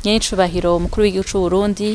Nyenicubahiro umukuru w'igihugu c'u Burundi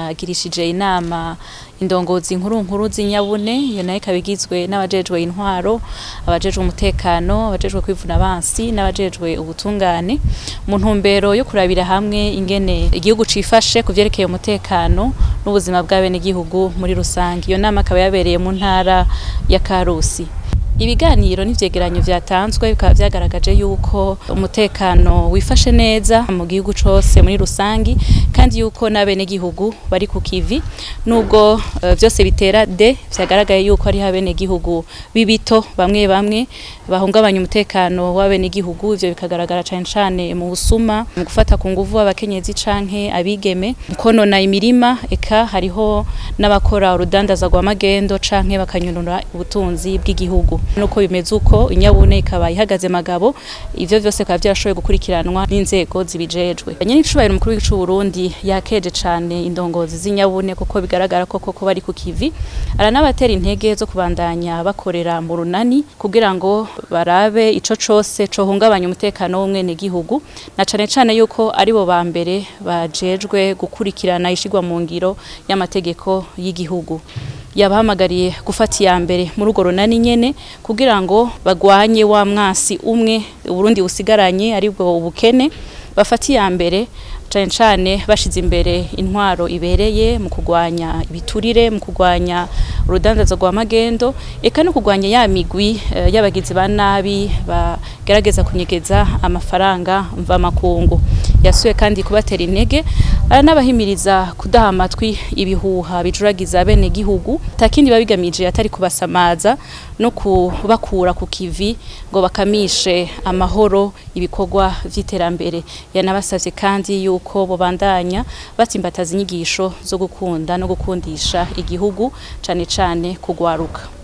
agirishije inama indongozi nkuru nkuru z'inyabune, iyo nayo ikaba igizwe n'abajejwe intwaro, abajejwe umutekano, abajejwe kwivuna abansi n'abajejwe ubutungane, mu ntumbero yo kurabira hamwe ingene igihugu cifashe ku vyerekeye umutekano n'ubuzima bw'abenegihugu muri rusange. Iyo nama ikaba yabereye mu ntara ya Karusi. Ibiganiro n'ivyegeranyo vyatanzwe bikaba vyagaragaje yuko umutekano wifashe neza mu gihugu cose muri rusangi, kandi yuko n'abenegihugu bari ku kivi, nubwo vyose bitera de vyagaragaye yuko ari abenegihugu b'ibito bamwe bamwe bahungabanya umutekano w'abenegihugu. Ivyo bikagaragara cane cane mu busuma, mu gufata ku nguvu abakenyezi canke abigeme, mu konona imirima, eka hariho n'abakora urudandaza rwa magendo canke bakanyunura ubutunzi bw'igihugu. Nuko bimeze uko, inyabune ikaba ihagaze magabo, ivyo vyose bikaba vyarashoboye gukurikiranwa n'inzego zibijejwe. Nyenicubahiro umukuru w'igihugu c'u Burundi yakeje cane indongozi z'inyabune kuko bigaragara ko koko bari ku kivi, aranabatera intege zo kubandanya bakorera mu runani kugira ngo barabe ico cose cohungabanya umutekano w'umwenegihugu, na cane cane yuko aribo ba mbere bajejwe gukurikirana ishirwa mu ngiro y'amategeko y'igihugu. Yabahamagariye gufata iya mbere muri urwo runani nyene kugira ngo bagwanye wa mwasi umwe Uburundi busigaranye, aribwo ubukene. Bafata iya mbere cane cane bashize imbere intwaro ibereye mu kugwanya ibiturire, mu kugwanya urudandazo rwa magendo, eka no kugwanya ya migwi y'abagizi ba nabi bagerageza kunyegeza amafaranga mvamakungu. Yasuye kandi kubatera intege, aranabahimiriza kudaha amatwi ibihuha bijuragiza abenegihugu, atakindi babigamije atari kubasamaza no kubakura ku kivi ngo bakamishe amahoro ibikorwa vy'iterambere. Yanabasavye kandi yuko bobandanya batsimbataza inyigisho zo gukunda no gukundisha igihugu, cane cane kugwaruka.